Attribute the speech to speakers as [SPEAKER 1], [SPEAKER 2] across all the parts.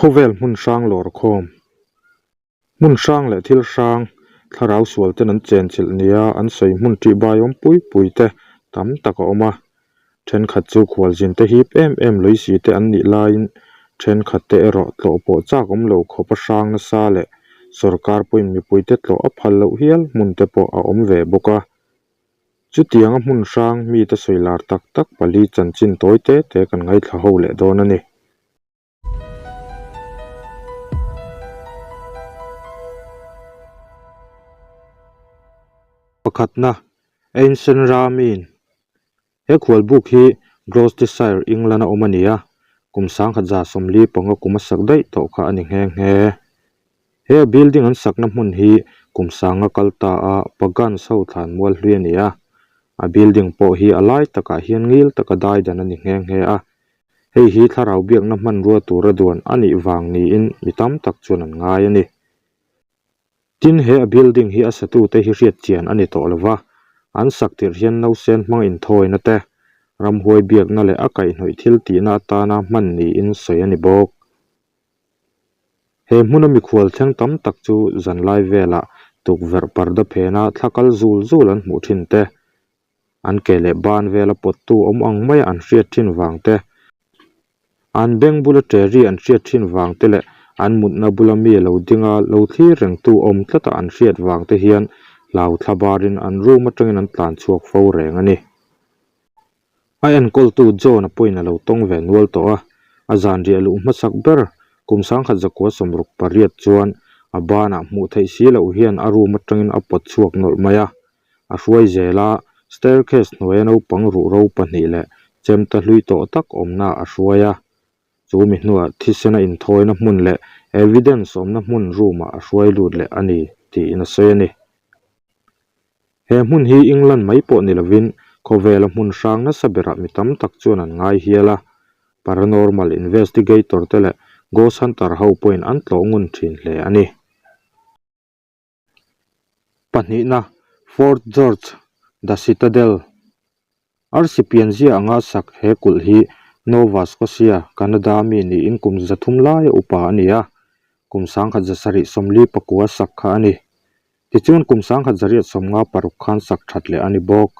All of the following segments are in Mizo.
[SPEAKER 1] Khawvel hmun hrang lawr khawm. Hmun hrang leh thil hrang, thlarau sual ten an chenchilh nia an sawi hmun ṭihbai awm pui pui te tam tak a awm a. Thenkhat chu khualzin te hip em em lui si te an nih laiin thenkhat te erawh tlawh pawh chak awm lo khawp a hrang nasa leh sorkar pawhin mipui te tlawh a phal loh hial hmun te pawh a awm ve bawk a. Chutianga hmun hrang mite sawi lar tak tak pali chanchin tawi te te kan ngaithla ho leh dawn a ni. Pakhatna, Ancient Ramin He khualbuk hi Gloucestershire, England-a awm a ni a, kum 1145 kum a sak daih tawh kha a ni nghe nghe. He a building an sakna hmun hi kum sanga kal ta a Pagans ho thlan mual hlui a ni a, a building pawh hi a lai takah hian ngil taka daidan a ni nghe nghe a, Hei hi thlarau biakna hmanrua tura duan a nih vang niin mi tam tak chuan an ngai a ni. Tin, he a building hi a satute hi hriat chian a ni tawh lo va, an sak tirh hian nausen hmang inthawina te, ramhuai biakna leh a kaihhnawih thil tihna atana hman niin sawi a ni bawk. He hmuna mikhual thleng tam tak chu zanlai velah tukverh parda phena thla kal zul zul an hmuh thin te, An ke leh ban vela pawttu awm ang maia an hriat thin vang te, an beng bula ṭeri an hriat thin vang te leh an mutna bula mi lo dinga lo thlir rengtu awm tlata an hriat vang te hian hlau thla barin an room atangin an tlan chhuak fo reng a ni. A enkawltu John-a pawhin a lo tawng ve nual tawh a, a zanriah luh hmasak ber kum 1968 chuan a banah hmuh theih si loh hian a room atangin a pawt chhuak nawlh mai a, A hruai zel a, staircase hnuaia naupang ruhro pahnih leh chemte hlui tawh tak awmna a hruai a. Chu mi hnuah thisena inthawina hmun leh evidence awmna hmun room-ah a hruai lut leh a ni tiin a sawi a ni. He hmun hi England mai pawh ni lovin khawvela hmun hrang nasa berah mi tam tak chuan an ngai hial a. Paranormal investigator te leh ghost hunter ho pawhin an tlawh ngun thin hle a ni. Pahnihna, Fort George, The Citadel. Arsi pianzia anga sak he kulh hi Nova Scotia, Canada mi niin kum 300 laia upa a ni a, kum 1749 sak kha a ni. Tichuan kum 1856 khan sak that leh a ni bawk.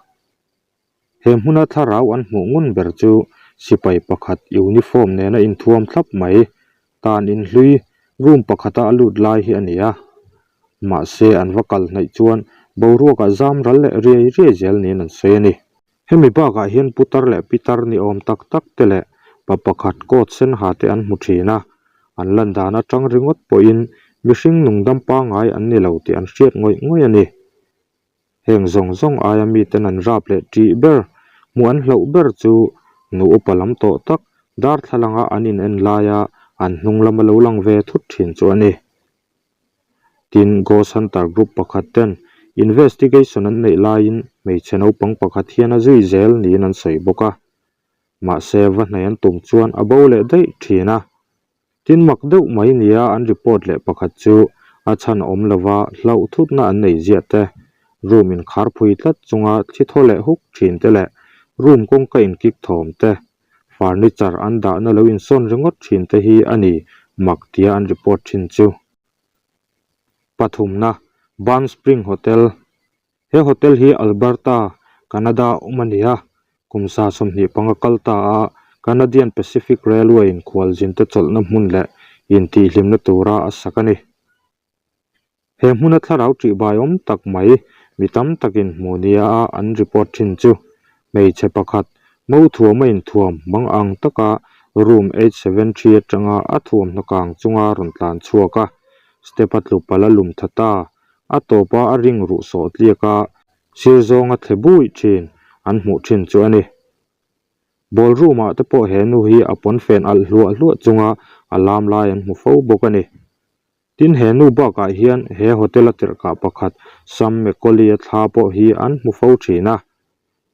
[SPEAKER 1] He hmuna thlarau an hmuh ngun ber chu sipai pakhat uniform nena inthuam thlap mai, tan inhlui room pakhata a lut lai hi a ni a. Mahse an va kal hnaih chuan boruakah zam ral leh riai riai zel niin an sawi a ni. Hemi bakah hian putar leh pitar ni awm tak tak te leh pa pakhat coat sen ha te an hmu thin a, an lan dan atang ringawt pawhin mihring nungdam pangngai an ni lo tih an hriat ngawih ngawih a ni. Heng zawng zawng aia miten an rap leh ṭih ber, hmuh an hlauh ber chu nu upa lam tawh tak darthlalanga an in en laia an hnung lama lo lang ve thut ṭhin chu a ni. Tin, Ghost Hunter group pakhat ten investigation an neih laiin hmeichhe naupang pakhat hian a zui zel niin an sawi bawk a. Mahse, va hnaih an tum chuan a bo leh daih ṭhin a. Tin mak deuh mai nia an report leh pakhat chu a chhan awm lova hlauh thutna an nei ziah te, room inkhar phui tlat chunga thi thaw leh huk thin te leh room kawngka inkik thawm te, furniture an dahna lo insawn ringawt thin te hi a ni mak tia an report thin chu. Pathumna, Balm Spring Hotel He hotel hi Alberta, Canada awm a ni a, kum 25 kal ta a Canadian Pacific Railway in khualzinte chawlhna hmun leh intihhlimna tura a sak a ni. He hmuna thlarau ṭihbai awm tak mai mi tam takin hmuh nia a an report ṭhin chu hmeichhe pakhat mo thuama inthuam mang ang taka room 873 aṭanga a thuamhnaw kang chunga rawn tlan chhuak a, step a tlu palh a lum tha ta. A tawpa a ring ruh sawh tliak a, sir zawnga thle bui thin an hmuh thin chu a ni. Ballroom ah te pawh he nu hi a pawnfen alh hluah hluah chunga a lam lai an hmu fo bawk a ni. Tin he nu bakah hian he hotel a tirhkah pakhat Sam McCauley a thla pawh hi an hmu fo thin a.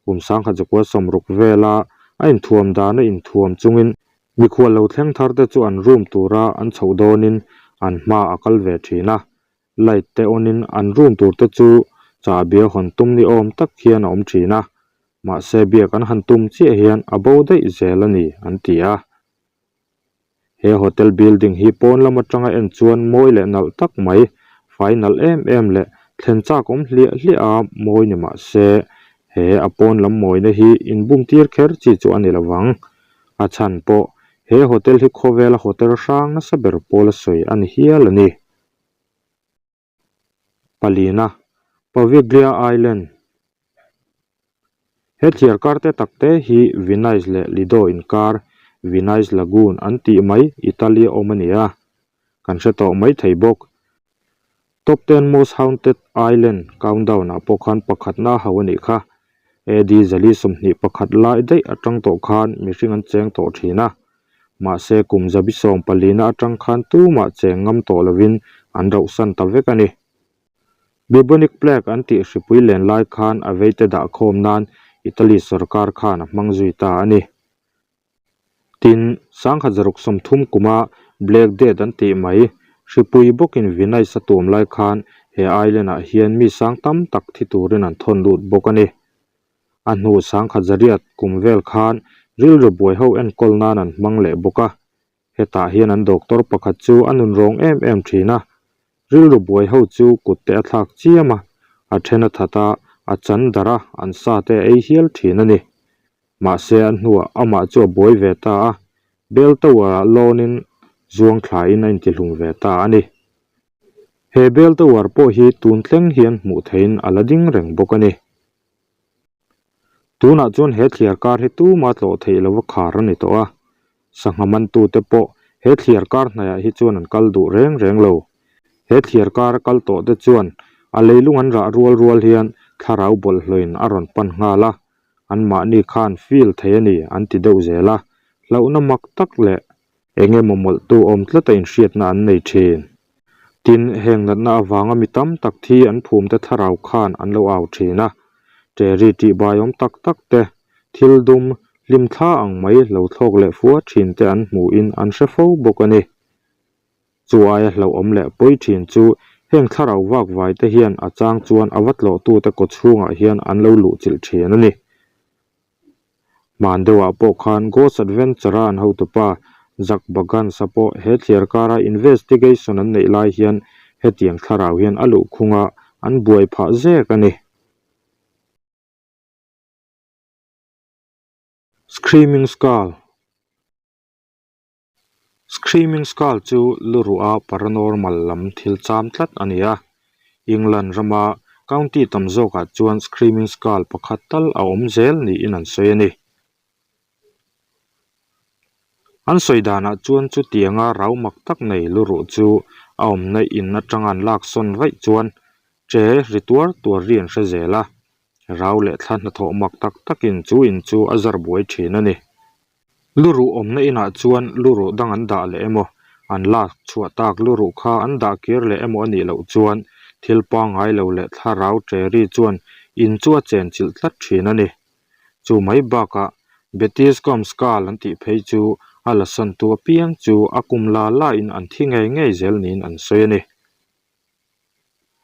[SPEAKER 1] Kum 1960 vela a inthuam dana inthuam chungin mikhual lo thleng thar te chu an room tura an chhoh dawnin an hma a kal ve thin a. Light te on in an room tur te chu chahbi a hawn tum ni awm tak hian a awm thin a, mahse biak an han tum chiah hian a bo daih zel a ni an ti a. He hotel building hi pawn lam atanga en chuan mawi leh nalh tak mai, fai nalh em em leh thlen chak awm hliah hliah a mawi ni mah se, he a pawn lam mawina hi inbum tir kher chi chu a ni lo vang. A chhan pawh he hotel hi khawvela hotel hrang nasa ber pawl a sawi a ni hial a ni. Palina, Poveglia Island. He thliarkar te tak te hi Venice leh Lido inkar, Venice Lagoon an tih mai Italy a awm a ni a, kan hre tawh mai thei bawk. Top ten Most Haunted Island countdown ah pawh khan pakhatna a hauh a nih kha. AD 421 lai daih atang tawh khan mihring an cheng tawh thin a. Mahse kum zabi sawm palina atang khan tumah cheng ngam tawh lovin an rauhsan ta vek a ni. Bubonic plague an tih hripui len lai khan a veite dah khawm nan Italy sorkar khan a hmang zui ta a ni. Tin, sangkhat zaruk 30 kuma Black Death an tih mai hripui bawkin Venice a tuam lai khan he island ah hian mi sang tam tak thi turin an thawn lut bawk a ni. A hnu sangkhat zariat kum vel khan rilru buai ho enkawl nan an hmang leh bawk a. Hetah hian an doctor pakhat chu a nun rawng em em thin a, rilru buai ho chu kut te a thlak chiam a, a then a that a, a chan darh a, an sa te a ei hial thin a ni. Mahse a hnuah amah chu a buai ve ta a, Bell Tower ah loan in zuang thla in a intihlum ve ta a ni. He Bell Tower pawh hi tun thleng hian hmuh theihin a la ding reng bawk a ni. Tunah chuan he thliar kar hi tuma tlawh theih lova khar a ni tawh a, sangha mantute pawh he thliar kar hnaiah hi chuan an kal duh reng reng lo. He thliar kar a kal tawh te chuan a leilung an rah rual rual hian thlarau bawlhhlawhin a rawn pan nghal a, anmahni khan feel thei a ni an ti deuh zel a, hlauhna mak tak leh eng emaw mawlhtu awm tlata inhriatna an nei thin. Tin, heng natna avanga mi tam tak thi an phumte thlarau khan an lo au thin a, Terry tih baiawm tak tak te, thil dum, hlim thla ang mai lo thlawk leh fua thin te an hmuhin an hre fo bawk a ni. Chu aia hlauhawm leh pawi thin chu heng thlarau vak vai te hian a chang chuan a va tlawhtute kaw chhungah hian an lo luhchilh thin a ni. Hman deuhah pawh khan Ghost Adventure-a an hotupa Zak Bagans-a pawh he thliar kara investigation an neih lai hian hetiang thlarau hian a luhkhunga an buai phah zek a ni. Screaming Skull. Screaming Skull chu lu ruha paranormal lam thil cham tlat a ni a. England rama county tam zawkah chuan Screaming Skull pakhat tal a awm zel niin an sawi a ni. An sawi danah chuan chutianga rau mak tak nei lu ruh chu a awmna in atanga an lak sawn vaih chuan che ri tuar tuar ri an hre zel a. Rau leh thla hnathawh mak tak takin chu in chu a zar buai thin a ni. Lu ruh awmna inah chuan lu ruh dang an dah leh emaw, an lak chhuah tak lu ruh kha an dah kir leh emaw a nih loh chuan thil pangngai lo leh thlarau ṭeri chuan in chu a chenchilh tlat ṭhin a ni. Chu mai bakah Bettiscombe Skull an tih phei chu a la santu apiang chu a kum la lain an thi ngei ngei zel niin an sawi a ni.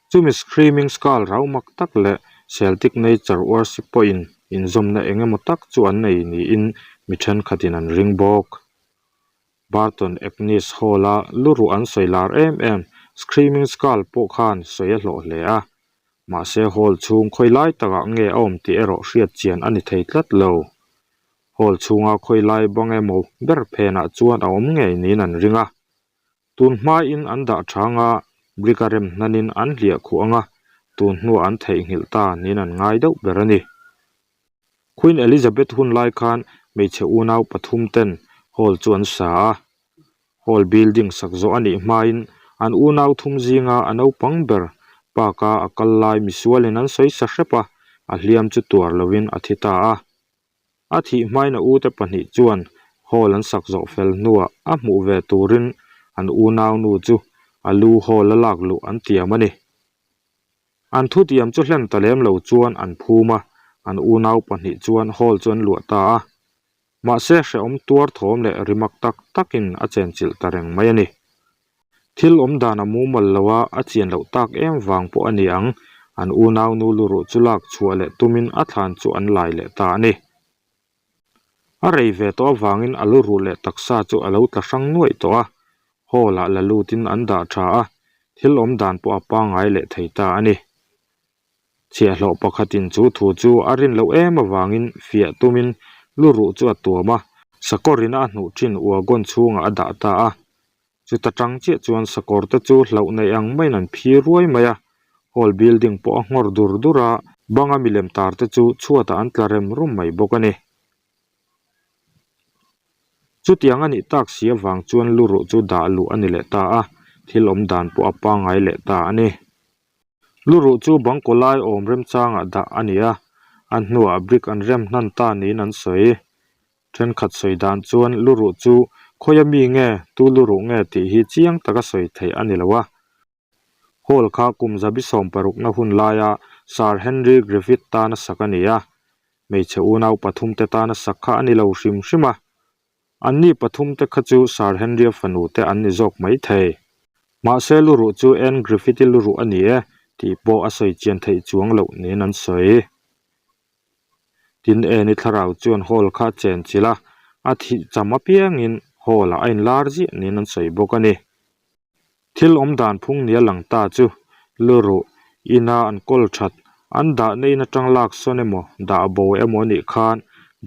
[SPEAKER 1] Chumi Screaming Skull rau mak tak leh Celtic Nature Worship pawhin inzawmna eng emaw tak chu an nei niin mi thenkhatin an ring bawk. Barton Agnes Hall-a luruh an sawi lar em em Screaming Skull pawh khan sawi a hlawh hle a, mahse hall chhung khawi lai takah nge a awm tih erawh hriat chian a ni thei tlat lo. Hall chhunga khawi lai bang emaw ber phenah chuan a awm ngei niin an ring a. Tun hmain an dah chang a, brick a rem hnanin an hliah khuh ang a, tun hnuah an theihnghilh ta niin an ngai deuh ber a ni. Queen Elizabeth hun lai khan hmeichhe unau pathum ten hall chu an sa a. Hall building sak zawh a nih hmain an unau thum zinga a naupang ber park a a kal lai misualin an sawi sa hrep a, a hliam chu tuar loin a thi ta a. A thih hmain a ute pahnih chuan hall an sak zawh fel hnuah a hmuh ve turin an unaunu chu a lu hall a lak luh an tiam a ni. An thutiam chu hlen ta lem lo chuan an phum a, an unau pahnih chuan hall chu an luah ta a. Mahse hrehawm tuar thawm leh rimak tak takin a chenchilh ta reng mai a ni. Thil awm dan a mumal lo a, a chian loh tak em vang pawh a ni ang, an unaunu luruh chu lak chhuah leh tumin a thlan chu an lai leh ta a ni. A rei ve tawh avangin a lu ruh leh taksa chu a lo tla hrang nuaih tawh a, hall ah la lutin an dah tha a, thil awm dan pawh a pangngai leh thei ta a ni. Chhiahhlawh pakhatin chu thu chu a rin loh em avangin fiah tumin lu ruh chu a tuam a, sakawrin a hnuh thin wagon chhungah a dah ta a. Chuta tang chiah chuan sakawr te chu hlauh nei ang maiin an phi ruai mai a, hall building pawh a nghawr dur dur a, banga milem tar te chu chhuatah an tla rem rum mai bawk a ni. Chutiang a nih tak si avang chuan lu ruh chu dah luh a ni leh ta a, thil awm dan pawh a pangngai leh ta a ni. Lu ruh chu bangkaw lai awm remchangah dah a ni a, a hnuah brick an rem hnan ta niin an sawi. Thenkhat sawi dan chuan lu ruh chu khawia mi nge, tu lu ruh nge tih hi chiang taka sawi theih a ni lo a. Hall kha kum zabi sawmparukna hun laia Sir Henry Griffith tana sak a ni a, hmeichhe unau pathumte tana sak kha a ni lo hrim hrim a. Anni pathumte kha chu Sir Henry-a fanute an ni zawk mai thei. Mahse lu ruh chu Anne Griffith-i lu ruh a ni e tih pawh a sawi chian theih chuang loh niin an sawi. Tin Anne-i thlarau chuan hall kha a chen chilh a, a thih cham apiangin hall-ah a inlar ziah niin an sawi bawk a ni. Thil awm dan phung nia lang ta chu lu ruh ina an kawl that, an dahna in atang lak sawn emaw, dah bo emaw a nih khan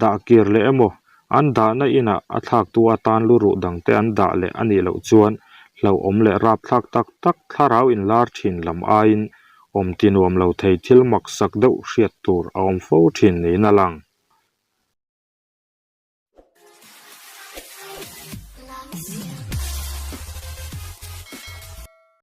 [SPEAKER 1] dah kir leh emaw, an dahna inah a thlaktu atan lu ruh dangte an dah leh a nih loh chuan hlauhawm leh rapthlak tak tak thlarau inlar thin lam aiin awm ti nuam lo thei thil maksak deuh hriat tur a awm fo thin niin a lang.